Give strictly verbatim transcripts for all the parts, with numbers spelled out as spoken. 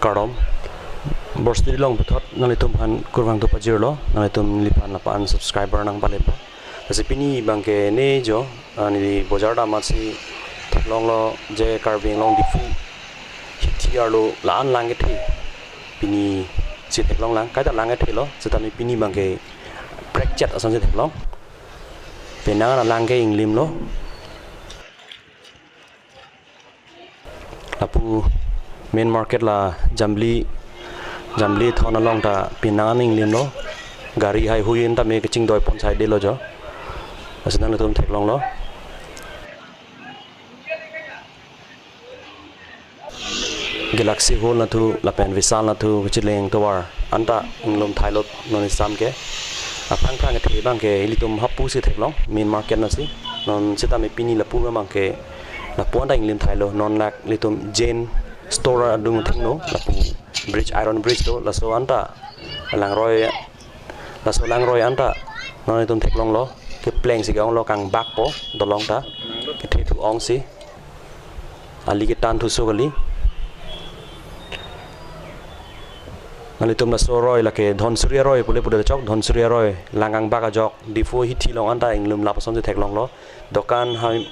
Kardom. Borstiri along puthot nanglitum aphan kurvangthu pajirlo, nanglitum neliphan lapu-an subscriber nangpalepo. Lasi pini abangke ne jo, ah, neli bojar dam amatsi theklonglo je Karbi Anglong Diphu hithi arlo la-an lang kethe. Pini si theklonglang, kaita lang kethelo, setame pini abangke prekchet ason si theklong. Penang an lang ke inglimlo. Lapu main market la Jambili, Jambili thon along ta penang an inglimlo. Gari haihui an tame kachingdoi pon saidelo jo. Lasi nanglitum theklonglo. Galaxy Hall nathu lapen Vishal nathu kachileng tovar anta inglum thailo non isam ke. Aphrang phrang kethe abangke ilitum hapu si theklong main market nasi. Non setame pini lapu abangke lapu anta inglim thailo, non lak ilitum Jain Store adung thengno, lapu bridge, iron bridge do, laso anta langroi, laso langroi anta non itum theklonglo, kepleng si ke-onglo, kangbakpo dolong ta, kethe thu ong si, ali ketan thuso kali. Nanglitum laso aroi lake Dhansiri aroi pule pudet chok, Dhansiri aroi, lang kangbak ajok, Diphu hithi along anta inglumlap ason si theklonglo. Dokan hai,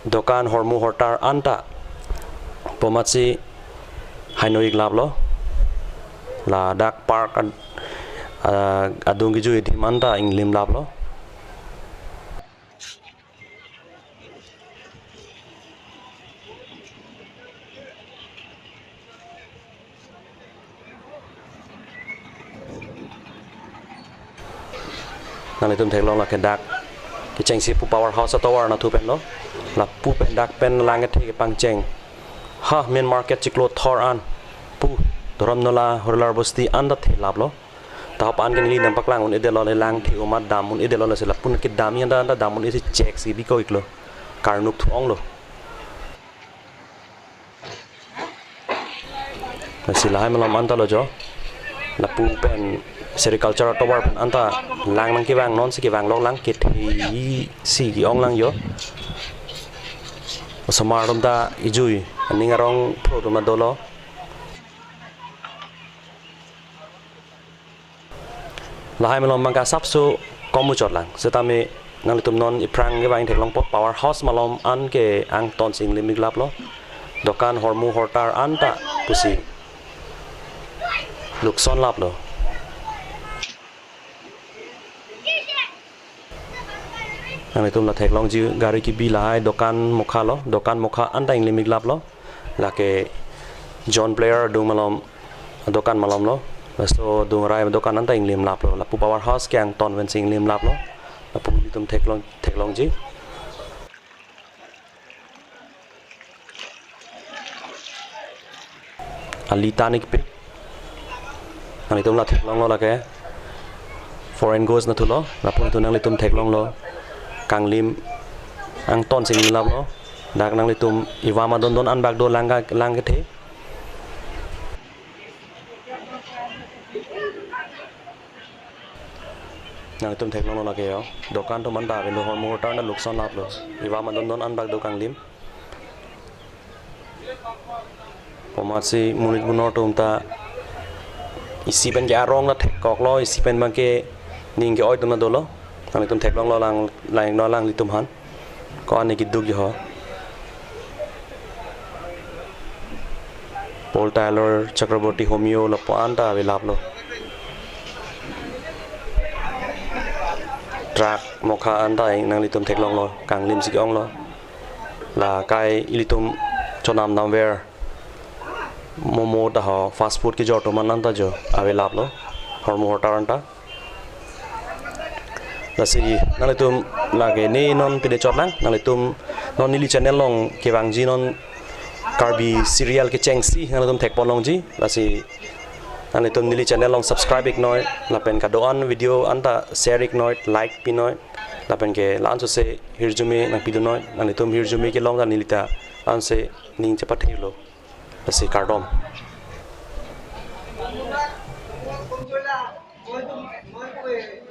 dokan hormu hortar anta pu amatsi haino iklaplo. Ladak park ad-, ah, adung kejui adim anta inglimlaplo. Nanglitum theklong lake dak kechengsi pu Power House atovar nathu penlo. Lapu pen dak pen lang kethe kepangcheng. Ha, main market chiklo thor an pu Dhorom Nola, Horilar Bosti anta thelaplo. Tahop an ke neli nangpaklang un-edetlo, le lang the-o ma dam un-edetlo, lasi lapu kedam anta anta dam un-e si chek si biko iklo. Karnuk thu-onglo. Lasi lahai malom anta lo jo. Lapu pen sericulture atovar pen anta lang nangkevang, non si kevang lok lang, kethe si ke-ong lang jo. Osomar atum ta ejui, aning arong phro atum ta dolo. Lahai malom abangke asapso kom muchot lang. Setame nanglitum non iphrang kevang theklongpo, Power House malom an ke angton si inglim iklaplo. Dokan hormu hortar anta pusi lukson laplo. Nanglitum la theklongji gari kebi lahai dokan mokha lo, dokan mokha anta inglim iklaplo. Lake John Player adung malom, dokan malom lo. Laso adung rai dokan anta inglimlaplo. Lapu Power House ke angton pen si inglimlaplo. Lapu ilitum theklong, theklongji. Ali ta nikpik. Nanglitum la theklonglo lake Foreign Goods nathu lo, lapu nathu nanglitum theklonglo. Kanglim angton si inglimlaplo. Dak nanglitum ivam adondon an bak do lang ka, lang kethe. Nanglitum theklonglo lake jo. Dokan atum anta avelo, hormu hortar anta lukson laplo. Ivam adondon an bak do kanglim. Pu amatsi monit bunor atum ta isi pen ke arong ta thekkoklo, isi pen abangke ning ke-oi atum ta dolo. Nanglitum theklonglo lang, lang no alanglitum aphan. Ko-an ke keduk jo ho. Paul Tailor, Chakraborty Homeo lapu anta avelaplo. Truck mokha anta nanglitum theklonglo, kanglim si ke-onglo. La kai ilitum chonam damver momo ta ho, fast food kejor atum an anta jo avelaplo, hormu hortar anta. Lasi nanglitum lake ne non pede chot lang, nanglitum non neli channel along kevangji non Karbi serial kechengsi nanglitum thekponlongji. Lasi nanglitum neli channel along subscribe iknoi, lapen kedo-an video anta share iknoi, like pinoi, lapen ke la-an sose hirjume nangpidunoi, nanglitum hirjume kelong ta neli ta la-anse ning chepathirlo. Lasi kardom.